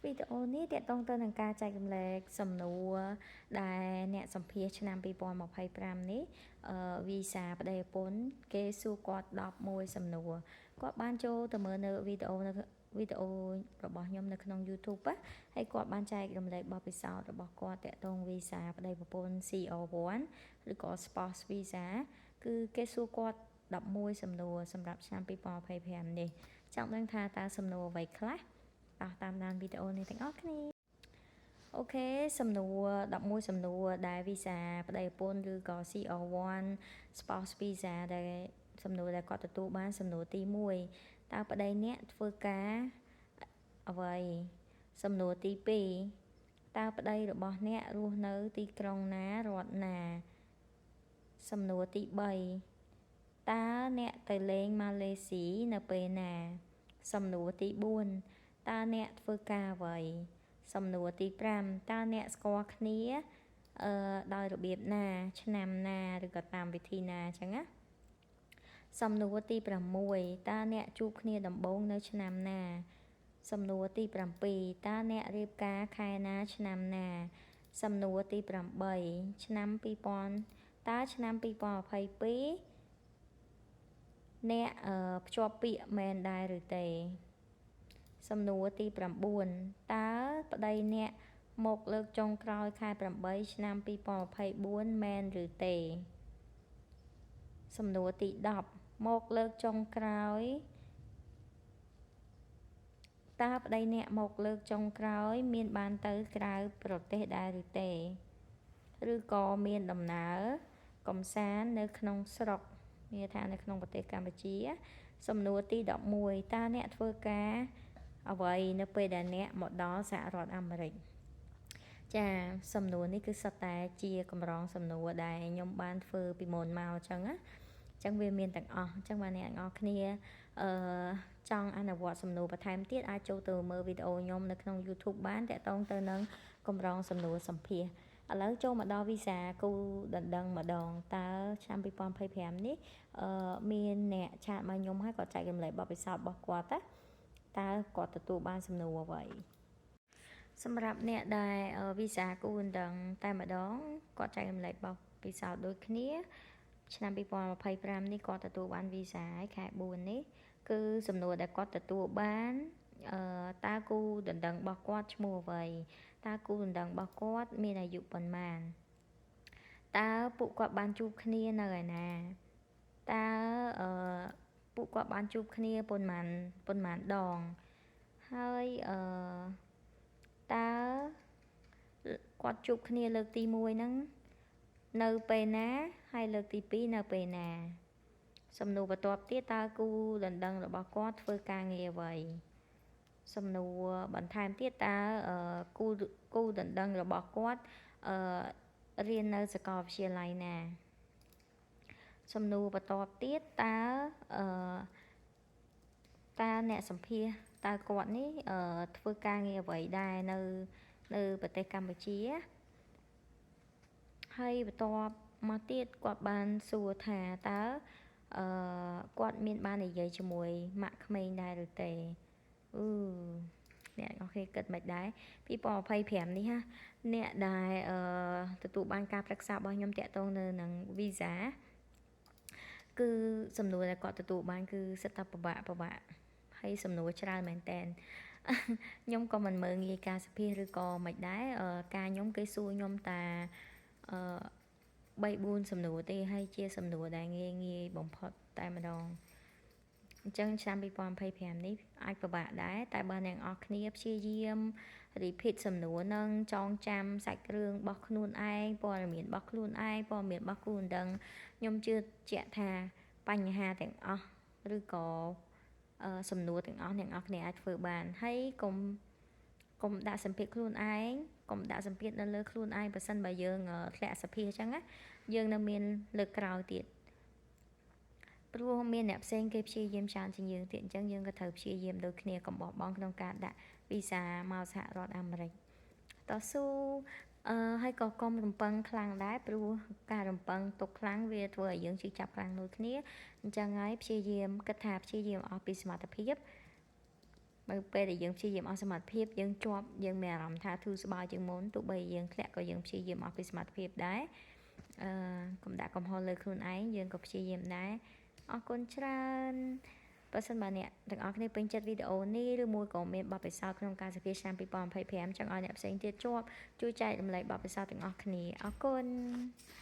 វីដេអូនេះទាក់ទងទៅនឹងការចែករំលែកសំណួរដែលអ្នកសម្ភាសឆ្នាំ2025នេះវីសាប្តីប្រពន្ធគេសួរគាត់11សំណួរគាត់បានចូលទៅមើលនៅវីដេអូនៅវីដេអូរបស់ខ្ញុំនៅក្នុង YouTube ណាហើយគាត់បានចែករំលែកបទពិសោធន៍របស់គាត់ទាក់ទងវីសាប្តីប្រពន្ធ CR1 ឬក៏ Spouse Visa គឺគេសួរគាត់11សំណួរសម្រាប់ឆ្នាំ2025នេះចង់ដឹងថាតើសំណួរអ្វីខ្លះតោះតាមដានវីដេអូនេះទាំងអស់គ្នាOK សំណួរ11សំណួរដែលវីសាប្តីប្រពន្ធឬក៏ CR1 spouse visa ដែលសំណួរដែលគាត់ទទួលបានសំណួរទី1តើប្តីអ្នកធ្វើការអ្វីសំណួរទី2តើប្តីរបស់អ្នករស់នៅទីក្រុងណារដ្ឋណាសំណួរទី3តើអ្នកទៅលេងម៉ាឡេស៊ីនៅពេលណា សំណួរទី4តើអ្នកធ្វើការអ្វីសំណួរទី5តើអ្នកស្គាល់គ្នាអឺដោយរបៀបណា ឆ្នាំណាឬក៏តាមវិធីណាអញ្ចឹងណាសំណួរទី6តើអ្នកជួបគ្នាដំបូងនៅឆ្នាំណា សំណួរទី7តើអ្នករៀបការខែណាឆ្នាំណា សំណួរទី8ឆ្នាំ2000តើឆ្នាំ2022អ្នកភ្ជាប់ពាក្យមែនដែរឬទេ សំណួរទី9តើប្តីអ្នកមកលើកចុងក្រោយខែ8ឆ្នាំ2024មែនឬទេ សំណួរទី10មកលើកចុងក្រោយតើប្តីអ្នកមកលើកចុងក្រោយ មានបានទៅក្រៅប្រទេសដែរឬទេ ឬក៏មានដំណើរកំសាន្តនៅក្នុងស្រុកមានថានៅក្នុងប្រទេសកម្ពុជា សំណួរទី11តើអ្នកធ្វើការអ្វីនៅពេលដែលអ្នកមកដល់សហរដ្ឋអាមេរិកចាសំណួរនេះគឺសុទ្ធតែជាកម្រងសំណួរដែលខ្ញុំបានធ្វើពីមុនមកអញ្ចឹងណាអញ្ចឹងវាមានទាំងអស់អញ្ចឹងបាទអ្នកទាំងអស់គ្នាអឺចង់អនុវត្តសំណួរបន្ថែមទៀតអាចចូលទៅមើលវីដេអូខ្ញុំនៅក្នុង YouTube បានទាក់ទងទៅនឹងកម្រងសំណួរសម្ភាសឥឡូវចូលមកដល់វីសាគូដណ្ដឹងម្ដងតើឆ្នាំ2025នេះអឺមានអ្នក chat មកខ្ញុំហើយគាត់ចែករំលែកបទពិសោធន៍របស់គាត់ណាតើគាត់ទទួលបានសំណួរអ្វីសម្រាប់អ្នកដែលវីសាគូដណ្ដឹងតែម្ដងគាត់ចែករំលែកបទពិសោធន៍ដូចគ្នា ឆ្នាំ2025នេះគាត់ទទួលបានវីសាហើយខែ4នេះគឺសំណួរដែលគាត់ទទួលបានអឺតើគូដណ្ដឹងរបស់គាត់ឈ្មោះអ្វីតើគូដណ្ដឹងរបស់គាត់មានអាយុប៉ុន្មានតើពួកគាត់បានជួបគ្នានៅឯណាតើអឺពួកគាត់បានជួបគ្នាប៉ុន្មានប៉ុន្មានដងហើយអឺតើគាត់ជួបគ្នាលើកទី1ហ្នឹងនៅពេលណាហើយលើកទី2នៅពេលណា សំណួរបន្ទាប់ទៀតតើគូដណ្ដឹងរបស់គាត់ធ្វើការងារអ្វីសំណួរបន្ថែមទៀតតើគូគូដណ្ដឹងរបស់គាត់អឺរៀននៅសាកលវិទ្យាល័យណាសំណួរបន្ទាប់ទៀតតើអឺតើអ្នកសម្ភាសតើគាត់នេះអឺធ្វើការងារអ្វីដែរនៅនៅប្រទេសកម្ពុជាហើយបន្ទាប់មកទៀតគាត់បានសួរថាតើអឺគាត់មានបាននិយាយជាមួយម៉ាក់ក្មេងដែរឬទេអឺអ្នកនរគ្នាគិតមិនដែរ2025នេះណាអ្នកដែលអឺទទួលបានការប្រឹក្សារបស់ខ្ញុំទាក់ទងនៅនឹង visa គឺសំណួរដែលគាត់ទទួលបានគឺសុទ្ធតែពិបាកពិបាកហើយសំណួរច្រើនមែនតើខ្ញុំក៏មិនមើលងាយការសម្ភាសឬក៏មិនដែរការខ្ញុំគេសួរខ្ញុំតាអឺ3 4សំណួរទេហើយជាសំណួរដែលងាយងាយបំផុតតែម្ដងអញ្ចឹងឆ្នាំ2025នេះអាចពិបាកដែរតែបើអ្នកនរគ្នាព្យាយាម repeat សំណួរនឹងចងចាំសាច់រឿងរបស់ខ្លួនឯងព័ត៌មានរបស់ខ្លួនឯងព័ត៌មានរបស់គូដណ្ដឹងខ្ញុំជឿជាក់ថាបញ្ហាទាំងអស់ឬក៏សំណួរទាំងអស់អ្នកនរគ្នាអាចធ្វើបានហើយកុំកុំដាក់សម្ពាធខ្លួនឯងកុំដាក់សម្ពាធនៅលើខ្លួនឯងបើសិនបើយើងធ្លាក់សភាអញ្ចឹងណាយើងនៅមានលើកក្រោយទៀតព្រោះមានអ្នកផ្សេងគេព្យាយាមច្រើនជាងយើងទៀតអញ្ចឹងយើងក៏ត្រូវព្យាយាមដូចគ្នាកុំបោះបង់ក្នុងការដាក់វីសាមកសហរដ្ឋអាមេរិកតស៊ូអឺហើយក៏កុំរំពឹងខ្លាំងដែរព្រោះការរំពឹងទុកខ្លាំងវាធ្វើឲ្យយើងឈឺចាប់ខ្លាំងដូចគ្នាអញ្ចឹងហើយព្យាយាមគិតថាព្យាយាមអស់ពីសមត្ថភាព បើពេលដែលយើងព្យាយាមអស់សមត្ថភាពយើងជាប់យើងមានអារម្មណ៍ថាធូរស្បើយជាងមុនទោះបីយើងធ្លាក់ក៏យើងព្យាយាមអស់ពីសមត្ថភាពដែរអឺកុំដាក់កំហុសលើខ្លួនឯងយើងក៏ព្យាយាមដែរអរគុណច្រើនបើសិនបើអ្នកទាំងអស់គ្នាពេញចិត្តវីដេអូនេះឬមួយក៏មានបទពិសោធន៍ក្នុងការសម្ភាសឆ្នាំ2025ចង់ឲ្យអ្នកផ្សេងទៀតជាប់ជួយចែករំលែកបទពិសោធន៍ទាំងអស់គ្នាអរគុណ។